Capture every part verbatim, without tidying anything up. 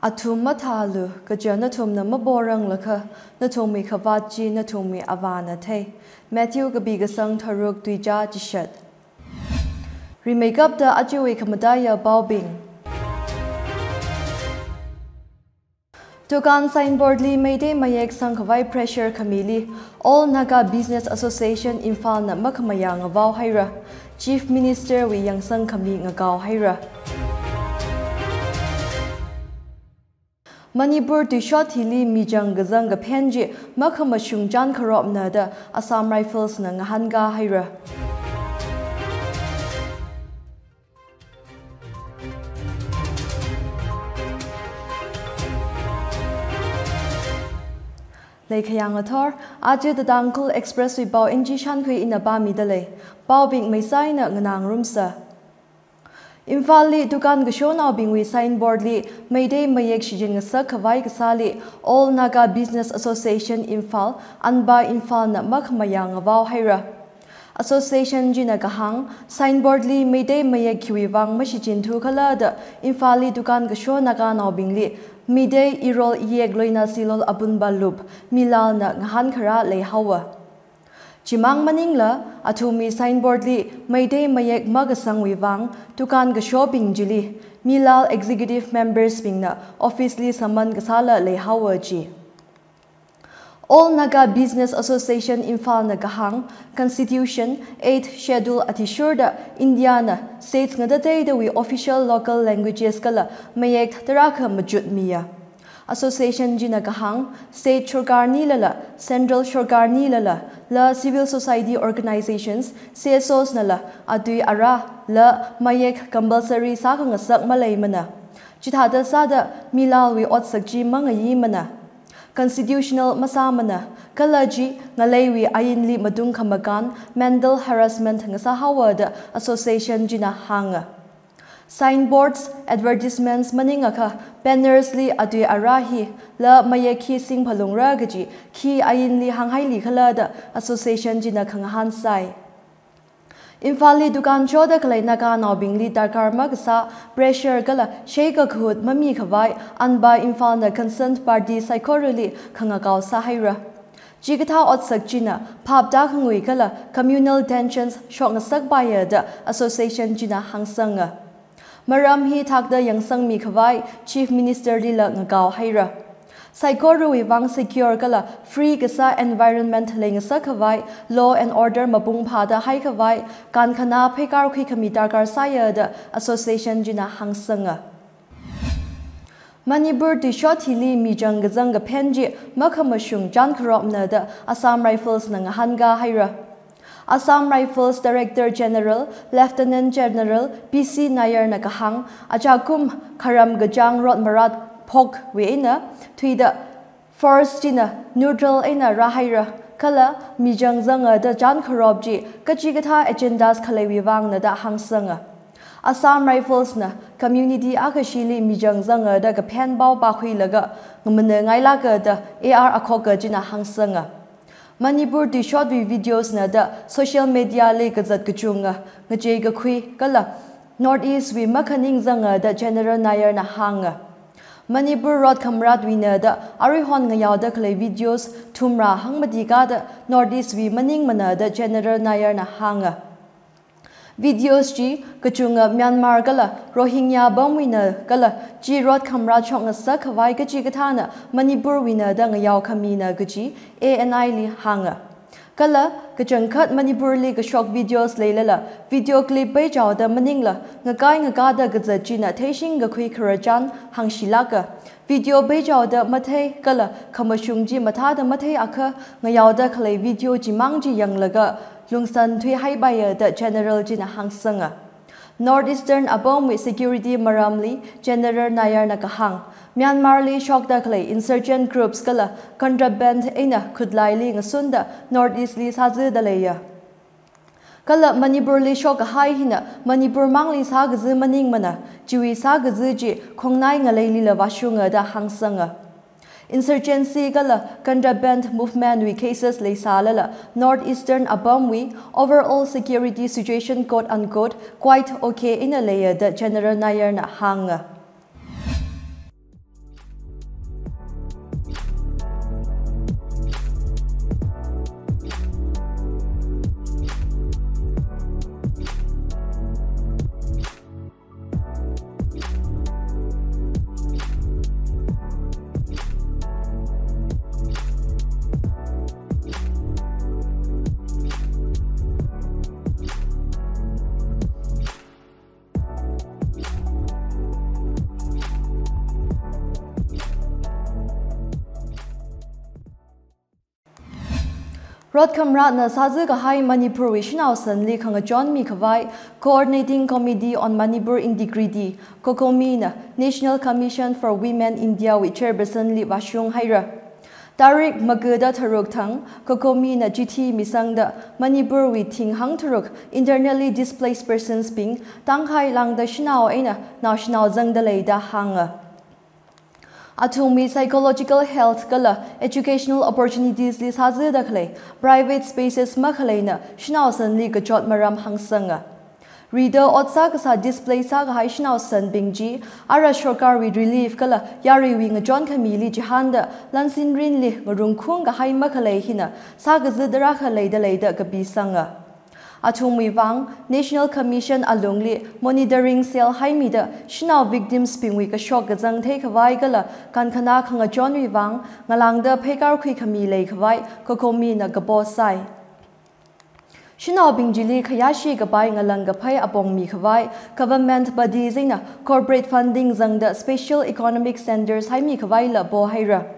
Athum mathālu, kaja nathumna maporanglakha, nathumwui khavāt chi nathumwui Avāna thei. Matthew kapi kasang tharuk, tuizā chishat. Rimeikapta ajawui khamataiya paobing. Dukan signboard li Meitei mayek sangkhavai pressure khamili All Naga Business Association Imphal na makhamayā ngavao haira. Chief Minister wui yangsang khami ngakao haira. Manipur tuishot hili mijang kazang kaphen chi makhamashung chān kharopna da Assam Rifles na ngahānkā haira. Leikhayang athor, aja The Tangkhul Express wui pao N G Shankhui ina pāmida lei. Paobing meisaina nganāngarumsa. Imphal li dukan kashonaobingwui signboard li Meitei mayek shichin ngasak khavai kasāli All Naga Business Association Imphal, ANBA Imphal na makhamayā ngavao haira. Association china kahāng, signboard li Meitei mayek khiwui vang mashichin thukhala da Imphal li dukan kasho Naganaobingli Meitei irol iyek loina silol apunba lup Milal na ngahānkharā leihaowa. Chimang maningla, athumwui signboard li Meitei mayek makasangwui vang dukan kashobing chili Milal executive members bingna office li summon kasāla leihaowa ji. All Naga Business Association Imphal na kahāng, Constitution Eighth Schedule athishurda India na states ngatateidawui official local languages kala mayek tarākha machutmiya. Association china kahāng, state sorkarnilala, central sorkarnilala, la civil society organizations, C S Os nala atui ara la mayek compulsory sākhangasak maleimana. Chithāda sāda Milalwui otsak chi mangayimana. Constitutional masāmana, kala chi ngaleiwui ainli matung khamakān mental harassment ngasāhaowa da association china hānga. Signboards, advertisements maningakha banners li atui ara hi la mayek khi singphalungra kaji khi ainli hānghaili khala da association china khangahān sai. Imphal li dukan shoda khalei Naganaobingli darkar makasā pressure kala sheikahut mamikhavai ANBA Imphal na concerned party saikorali khangakao sāhaira. Chikathā otsak china phap tākhangui kala communal tensions shokngasakpaiya da association china hāngsanga. Maram hi thakda yangsangmikhavai Chief Minister lila ngakao haira. Saikorawui vang secure kala free kasā environment leingasakhavai, law and order mapung phāda haikhavai kankhana pheikārkhui khami darkar sāya da association china hāngsanga. Manipur tuishot hili mijang kazang kaphen chi makhamashung chānkharopna da Assam Rifles na ngahānkā haira. Assam Rifles Director General Lieutenant General P C Nair na kahāng, achakum kharam kachāng rot marat phokwui eina thuida force china neutral eina rāhaira, kala mijang zanga da chānkharop chi kachikathā agendas khaleiwui vangna da hāngsanga. Assam Rifles na community akhashili mijang zanga da kaphen pao pākhuilaga ngamanengailāka da A R Akhoka china hāngsanga. Manipur tuishotwui videos na da social media li kazat kachunga ngachei kakhui kala North East wui makhaning zanga da General Nair na hānga. Manipur rot khamaratwui na da aruihon ngayaoda khalei videos thumrā hangmatika da North East wui maningmana da General Nair na hānga. Videos chi kachunga Myanmar kala Rohingya bamwui na kala chi rot khamarat shokngasakhavai kachikathāna Manipur wui na da ngayao khamina kaji A N I li hānga. Kala kachangkhat Manipur li kashok videos leilala video clip peichaoda maningla ngakai ngakada kazat china theishing kakhui khararchan hāngshilāka. Video peichaoda mathei kala khamashung chi mathāda matheiakha ngayaoda khalei video chimang chi yanglaga lungsan thuihaipaiya da General china hāngsanga. North Eastern apamwui security maramli General Nair na kahāng, Myanmar li shokda khalei insurgent groups kala contraband eina khutlaili ngasunda North East li sāzida leiya. Kala Manipur li shokkahai hina Manipur mangli sākazi maningmana, chiwui sākazi chi khongnai ngaleilila vāshunga da hāngsanga. Insurgency kala contraband movement wui cases leisālala North Eastern apamwui overall security situation quote unquote quite okay eina leiya da General Nair na hānga. Rot khamratna sāzakahai Manipurwui shanao sanli khangachon mikhavai Coordinating Committee on Manipur Integrity, COCOMI na National Commission for Women India wui chairperson li vāshung haira. Tarik maga da tharuk thang, COCOMI na chithi misangda Manipurwui thing hangtharuk internally displaced persons bing tangkhai lāngda shanao eina naoshanao zangda lei da hānga. Athumwui psychological health kala educational opportunities li sāzada khalei private spaces makhaleina shanao sanli kachot maram hāngsanga. Rida ot sākasā displace sākahai shanao sanbing chi, ara sorkarwui relief kala yaruiwui ngachon khamili chihānda lansin rinli ngarung khungkahai makhalei hina sākazat rākha leida leida kapisanga. Athumwui vang, National Commission alungli monitoring cell haimida shanao victims bingwui kashok kazang theikhavai kala kankhana khangachonwui vang ngalāngda pheikar khuikhami leikhavai COCOMI na kapo sāi. Shanaobing chili khayāshi kapai ngalang kaphai apong mikhavai government bodies eina corporate funding zangda special economic centers haimikhavaila po haira.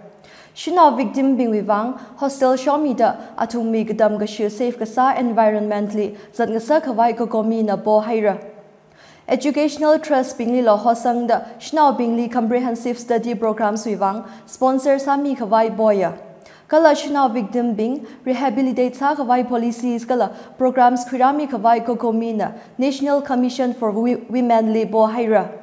Shanao victim bingwui vang hostel shomida athumwui katam kashi safe kasā environment li zat ngasakkhavai COCOMI na po haira. Educational trust binglila hosangda shanaobingli comprehensive study programs wui vang sponsor sāmikhavai poya. Kala shanao victim bing rehabilitate sākhavai policies kala programs khuirāmikhavai COCOMI na National Commission for Wi- Women li po haira.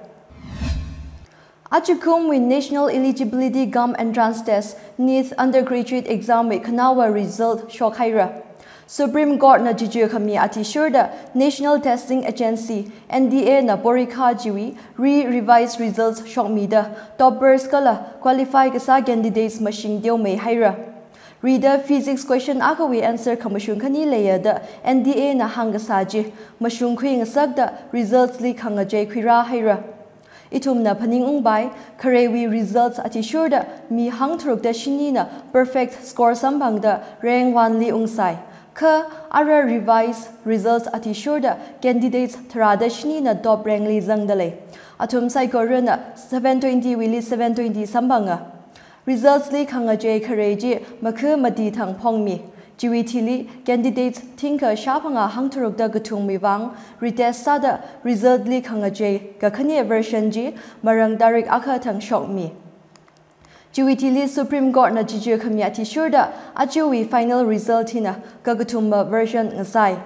Ajakumwui National Eligibility cum Entrance Test, NEET Undergraduate Exam wui khanaowa result shok haira. Supreme Court na chichā khami athishurda National Testing Agency, N T A na porikha chiwui re-revised results shokmida toppers kala qualify kasā candidates mashing teomei haira. Rida physics question akhawui answer khamashung khani leiya da N T A na hāngkasā chi mashungkhui ngasakta results li khangachei khuirā haira. Ithumna phaningungpai, khareiwui results athishurda mi hangtharukda shinina perfect score samphangda rank one li ungsai. Kha ara revised results athishurda candidates tharāda shinina top rank li zangda lei. Athum saikorana seven twenty wuili seven twenty samphanga. Results li khangachei kharei chi makha mati thang phongmi. Chiwui thili candidates thingkha shāphangā hangtharukda kathumwui vang retest sāda result li khangachei kakhane version chi marang tarik akha thang shokmi. Chiwui thili Supreme Court na chichā khami athishurda ajawui final result hina kakathuma version ngasai.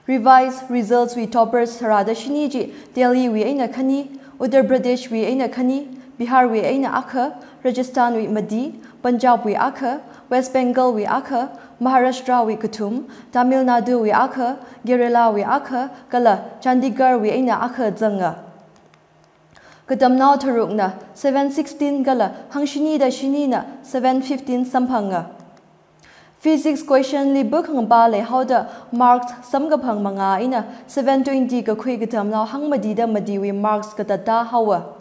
Revised results wui toppers tharāda shini chi Delhi wui eina khani, Uttar Pradesh wui eina khani, Bihar wui eina akha, Rajasthan wui mati, Punjab wui akha, West Bengal wui akha, Maharashtra wui kathum, Tamil Nadu wui akha, Kerala wui akha, kala Chandigarh wui eina akha zanga. Katamnao tharukna seven sixteen kala hangshinida shinina seven fifteen samphanga. Physics question li buk hangpa leihaoda marks samkaphang mangā eina seven twenty kakhui katamnao hangmatida matiwui marks katatta haowa.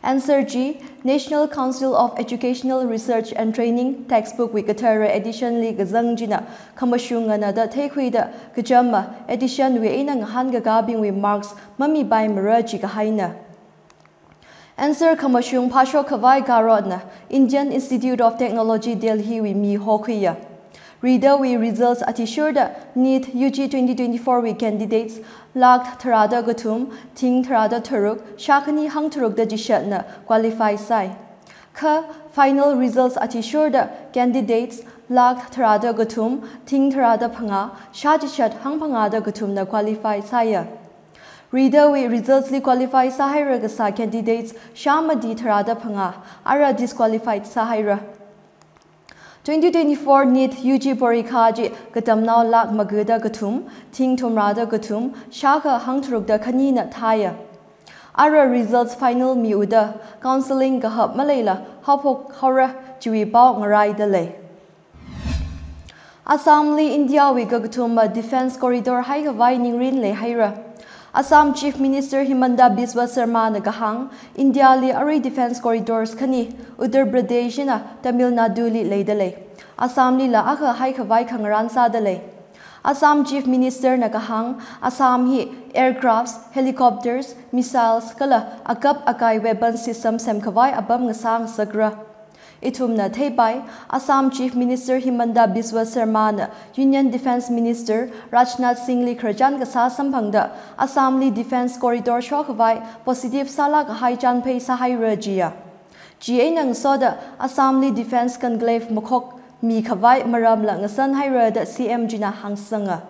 Answer chi National Council of Educational Research and Training textbook wui kathara edition li kazang china khamashung nganāda theikhuida kachama edition wui eina ngahānkakābingwui marks mamipaimara chi kahaina. Answer khamashung phāshok khavai karotna Indian Institute of Technology Delhi wui mi hokhuiya. Ridawui results athishurda NEET U G twenty twenty-four wui candidates lakh tharāda kathum, thing tharāda tharuk, shākhani hangtharukda chishatna qualify sāi. Kha final results athishurda candidates lakh tharāda kathum, thing tharāda phangā, shāchishat hangphangāda kathumna qualify sāya. Ridawui results li qualify sāhaira kasā candidates shāmati tharāda phangā, ara disqualified sāhaira. Twenty twenty-four NEET U G porikha chi katamnao lakh magada kathum, thing thumrāda kathum, shākha hangtharukda khanina thāya. Ara results final miuda counselling kahap maleila haophok haora chiwui pao ngaraida lei. Assamli Indiawui kakathuma defence corridor haikhavai ningrin leihaira. Assam Chief Minister Himanta Biswa Sarmana kahāng, Indiali arui defence corridors khani, Uttar Pradesh eina Tamil Naduli leida lei. Assamlila akha haikhavai khangarān sāda lei. Assam Chief Minister na kahāng, Assam hi aircrafts, helicopters, missiles kala akap akai weapon system semkhavai apam ngasā ngasakra. Ithumna theipai, Assam Chief Minister Himanta Biswa Sarmana Union Defence Minister Rajnath Singhli khararchan kasā samphangda Assamli Defence Corridor shokhavai positive sālāk kahai chānphei sāhaira jiya. Chieina ngasoda Assamli Defence Conclave makhokmi khavai maramla ngasanhaira da C M china hāngsanga.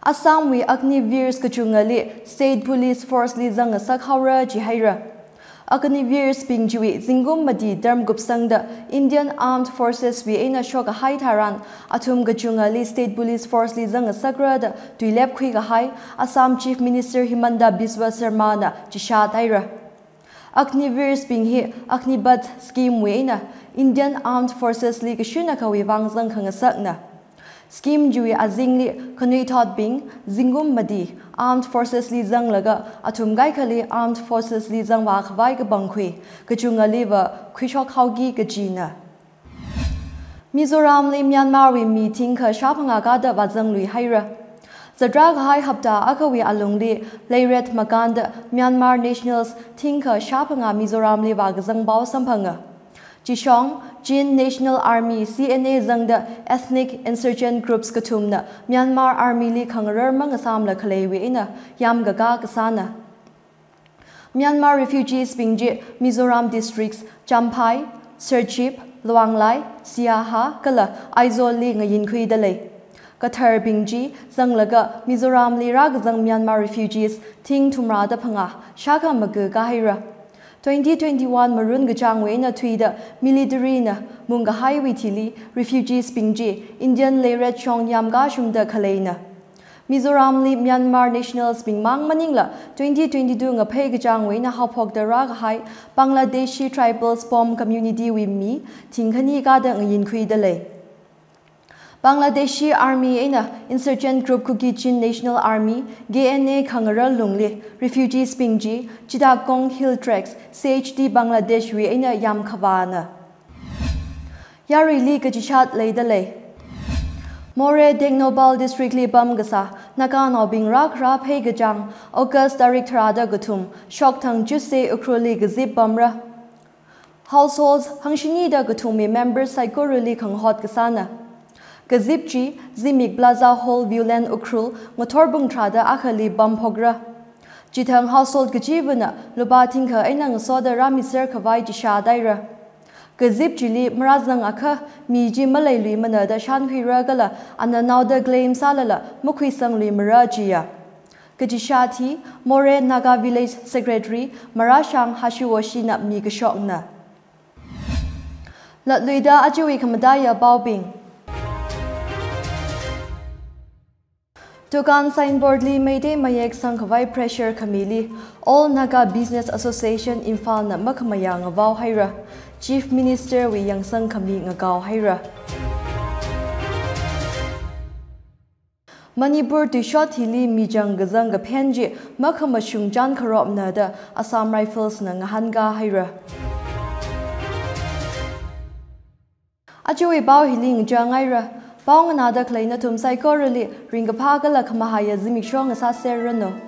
Assamwui Agniveers kachungali State Police Forceli zangngasak haora jihaira. Agniveersbing chiwui zingkum mati term kupsangda Indian Armed Forceswui eina shokkahai tharan athum kachungali State Police Forceli zangngasakra da tuilep khuikahai Assam Chief Minister Himanta Biswa Sarmana chishat haira. Agniveersbing hi Agnipath Scheme wui eina Indian Armed Forcesli kashun akhawui vang zangkhangasakna. Scheme chiwui azingli khanuithotbing zingkum mati Armed Forcesli zanglaga athum kaikhali Armed Forcesli zangvā khavai kapangkhui kachungaliva khuishok haoki kajina. Mizoramli Myanmarwui mi thingkha shāphangā kada vāzanglui haira. Zatrā kahai hapta akhawui alungli leiret makānda Myanmar nationals thingkha shāphangā Mizoramli vākazang pao samphanga. Chishong, Chin National Army, C N A zangda ethnic insurgent groups kathumna Myanmar Armyli khangarar mangasāmla khaleiwui eina yamkakā kasāna. Myanmar refugeesbing chi Mizoram districts Champhai, Serchhip, Luanglai, Siaha kala Aizawlli ngayinkhuida lei. Katharbing chi zanglaga Mizoramli rākazang Myanmar refugees thing thumrada phangā shākha maga kāhaira. Twenty twenty-one Marun kachāngwui eina thuida militaryna mungkahaiwui thili refugeesbing chi Indian leiret shong yamkashungda khaleina. Mizoramli Myanmar nationalsbing mang maningla twenty twenty-two ngaphei kachāngwui eina haophokda rākahai Bangladeshi tribal Spom community wui mi thingkhani kada ngayinkhuida lei. Bangladeshi Army eina insurgent group Kuki Chin National Army, K N A khangarar lungli refugeesbing chi Chittagong Hill Tracts, C H D Bangladesh wui eina yamkhavāna. Yaruili kachishat leida lei. Moreh Tengnoupal districtli pamkasā Naganaobing rākhara phei kachāng August tarik tharāda kathum shokthang Tuesday Ukhrulli kazip pamra. Households hangshinida kathumwui members saikorali khangahot kasāna. Kazip chi Zimik Plaza Hall Viewland Ukhrul ngathor pung tharāda akhali pamphokra. Chithang household kachivana lupā thingkha eina ngasoda rāmiser khavai chishat haira. Kazip chili marāzangakha mi chi maleiluimana da shānkhuira kala ana naoda claim sālala makhuisangluimara jiya. Kachishat hi Moreh Naga Village Secretary Marashang Hashiwoshina mikashokna. Latluida ajawui khamataiya paobing. Dukan signboardli Meitei mayek sangkhavai pressure khamili All Naga Business Association Imphalna makhamayā ngavao haira. Chief Ministerwui yangsang khami ngakao haira. Manipur tuishot hili michang kazang kaphen chi makhamashung chān kharopna da Assam Riflesna ngahānkā haira. Ajawui pao hili ngachang haira. Pao nganāda khalei nathum saikorali ringkaphā kala khamahaiya zimiksho ngasāserranu.